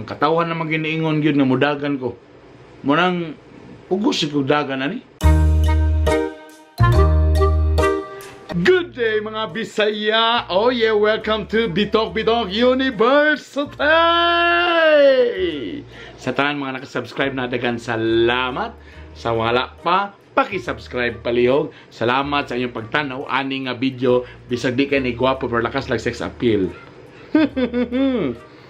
Ang katawhan na maginiingon gyud nga mudagan ko. Munang pugos ko dagan ani. Good day, mga Bisaya! Oh yeah, welcome to Bitok Bitok University! Sa tanan mga nakasubscribe na, dagan salamat. Sa wala pa, paki-subscribe palihog. Salamat sa inyong pagtanaw ani nga video, bisag di kay ni gwapo pero lakas lang sex appeal.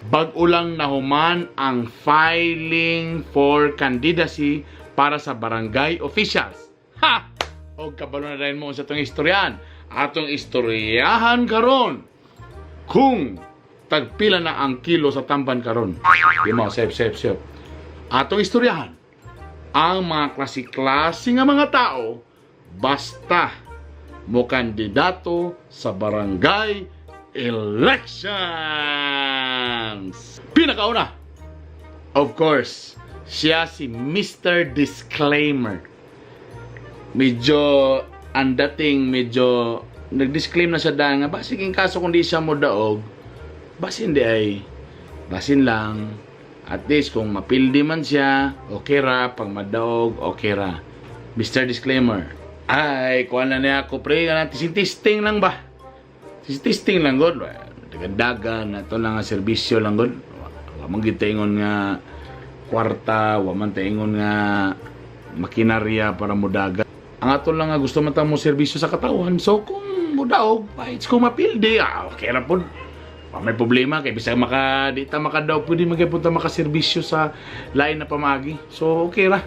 Bag-o lang nahuman ang filing for candidacy para sa barangay officials. Ha! O kabalo na rin mo sa itong istoryahan. Atong istoryahan karon kung tagpila na ang kilo sa tamban karon. Di mo, sep, sep, sep. Atong istoryahan ang mga klase-klase nga mga tao basta mo kandidato sa barangay elections. Pinakauna, of course, siya si Mr. Disclaimer. Medyo ang dating, medyo nag-disclaim na siya dahil nga basig in kaso kung di siya mo daog, basin di ay basin lang, at least kung mapildi man siya, okay ra. Pag madaog, okay ra. Mr. Disclaimer, ay kuha na niya ako, pre, nga testing lang ba, testing lang god, dagan-dagan ato lang ang serbisyo lang god. Wa man gyud ingon nga kwarta, wa man ingon nga makinarya para mudagan. Ang ato lang nga gusto man ta mo serbisyo sa katawan. So kung mudaog, it's kung mapildi, ah, okay ra pod. Wa may problema kay bisag maka di ta makadaog, pwede magyapon ta makaserbisyo sa lain na pamagi. So okay ra.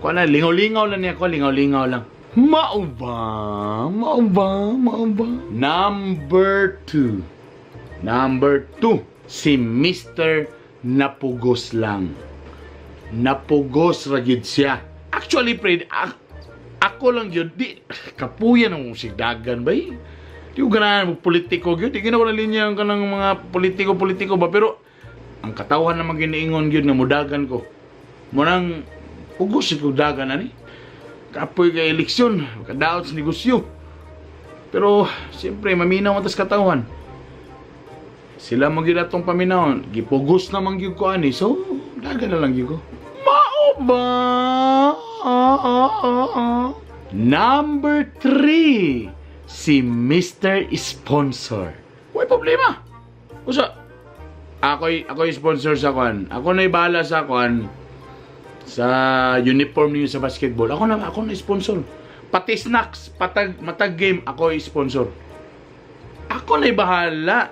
Kuha na, lingaw-lingaw lang niya ko, lingaw-lingaw lang. Mao ba? Mao ba? Mao ba? Number 2. Number 2. Si Mr. Napugos lang. Napugos ra gyud siya. Actually, pre, ako lang yun, di, kapuyan ang sigdagan ba eh? Di ko ganahan politiko gyud, di gina ko na linya ang kanang mga politiko-politiko ba, pero ang katawhan na maginiingon gyud nga mudagan ko. Munang pugos ko dagan ani. Kapoy kay eleksyon, kadaot sa negosyo. Pero siyempre maminaw man tas katawhan. Sila man gyud atong paminawon, gipugos na man gyud ko ani. So, dagan na lang gyud ko. Mao ba? Number 3, si Mr. Sponsor. Way problema. Usa, ako'y sponsor sa kwan. Ako na'y bahala sa kwan sa uniform niyo sa basketball. Ako na sponsor. Pati snacks, patag matag game, ako sponsor. Ako na'y bahala.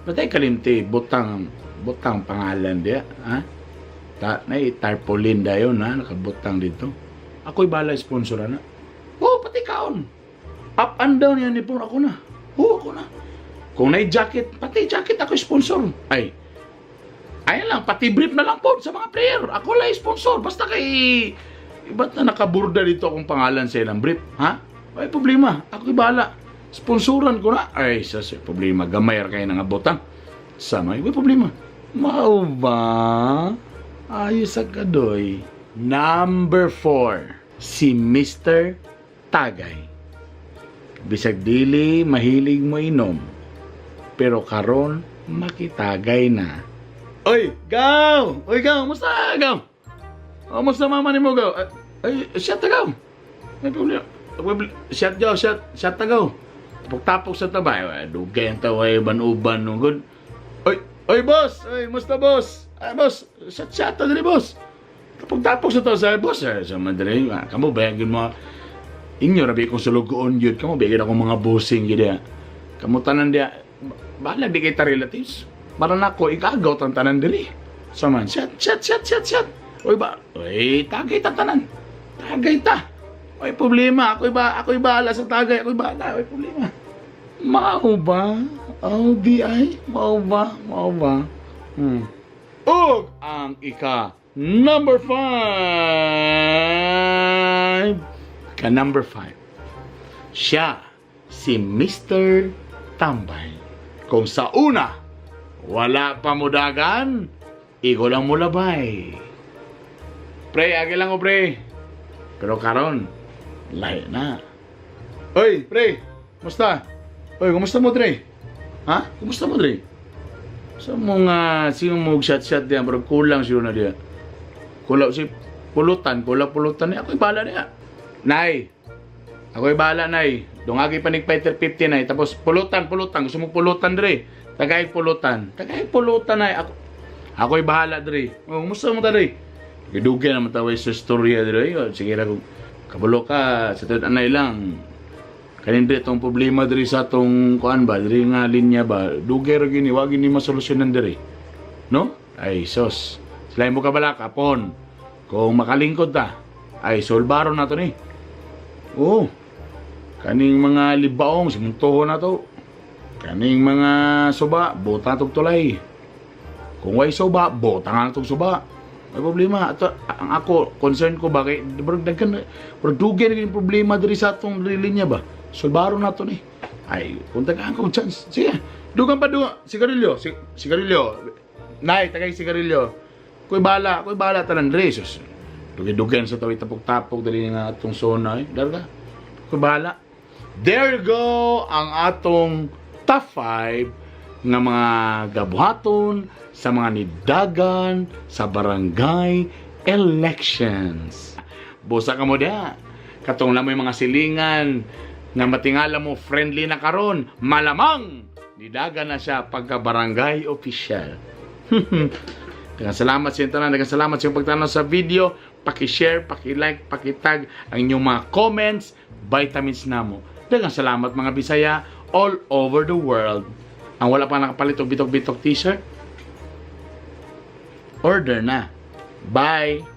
Patay kalimti, butang butang pangalan diya, ha? Ta, nay tarpaulin dayon ha, nakabutang dito. Ako'y bahala sponsor ana. Oh, pati kaon. Up and down yan uniform ako na. Oh, ako na. Kung nay jacket, pati jacket ako sponsor. Ay, ayun lang, pati brief na lang po sa mga player. Ako lang sponsor. Basta kay ba't na nakaburda dito akong pangalan sa ilang brief? Ha? Ay, problema. Ako'y bahala. Sponsoran ko na. Ay, sa problema. Gamay ra kayo nga butang. Sama, may problema. Mao ba? Ayos sa kadoy. Number 4, si Mr. Tagay. Bisag dili mahilig mo inom, pero karon makitagay na. Oy, Gaw! Oy, Gaw, musta, Gaw? Oh, musta mama ni mo, Gaw? Ay, shot ta, Gaw. May problema. Shot, Gaw, shot, shot ta, Gaw. Tapok-tapok sa tabay. Ay, dugay ang taway, uban-uban, no good. Oy, oy, boss! Oy, musta, boss? Ay, boss, shot, shot ta diri, boss. Tapok-tapok sa tawa sa boss. Eh, sa madre, ah, kamo ba yun mo? Inyo rabi kong sulugoon yun. Kamo ba yun akong mga bossing yun diya. Kamo tanan diya. Bahala di kay ta relatives. Para nako, ikagaw tan tanan diri. Saman, shot, shot, shot, shot, shot. Oy ba, oy, tagay ta tanan. Tagay ta. Oy, problema. Ako'y bahala sa tagay. Ako'y bahala. Oy, problema. Mao ba? Oh, di ay. Mao ba? Mao ba? Ug ang ika number 5. Ka number 5. Siya si Mr. Tambay. Kung sa una, wala pa mudagan, igo lang mo labay. Pre, agi lang ko, pre. Pero karon, lahi na. Oy, pre, musta? Oy, kumusta mo, Dre? Ha? Kumusta mo, Dre? Sa mga sino mo shot-shot diyan, pero kulang siguro na diya. Kulang si pulutan, kulang pulutan niya. Ako'y bahala niya. Nay, ako'y bahala, nay. Dungagi pa nig Fighter 50, nay. Tapos pulutan, pulutan. Gusto mo pulutan dre. Tagay pulutan. Tagay pulutan, nay. Ako'y bahala dre. Oh, musta mo ta dre? Gidugay naman taway sa istorya dre. Oh, sige ra kung kabalo ka sa tuod anay lang. Kanin dre tong problema dre sa atong kuan ba, dre nga linya ba. Dugay ra gini, wa gini masolusyonan dre. No? Ay sos. Sila mo kabala kapon. Kung makalingkod ta, ay solbaro na to ni. Oo. Kaning mga libaong simuntuho na to. Kaning mga suba, buta tog tulay. Kung way suba, buta nga tog suba. May problema. Ato, ang ako, concern ko ba kay murag daghan, murag dugay na yung problema diri sa atong linya ba. Solbaro na to ni. Ay, kung tagaan ko chance. Sige, dugang pa dugang. Sigarilyo, sigarilyo. Nay, tagay sigarilyo. Kuy bala tanan diri. Sus. Dugay-dugayan sa tawid tapok-tapok diri nga atong zona eh. Darga. Kuy bala. There you go ang atong top 5 nga mga gabuhaton sa mga nidagan sa barangay elections. Busa ka mo diha. Katong na mo'y mga silingan nga matingala mo friendly na karon, malamang nidagan na siya pagka barangay official. Daghang salamat sa inyong tanan, daghang salamat sa inyong pagtanaw sa video. Paki-share, paki-like, paki-tag ang inyong mga comments, vitamins namo. Daghang salamat, mga Bisaya all over the world. Ang wala pa nakapalit og bitok-bitok T-shirt, order na. Bye!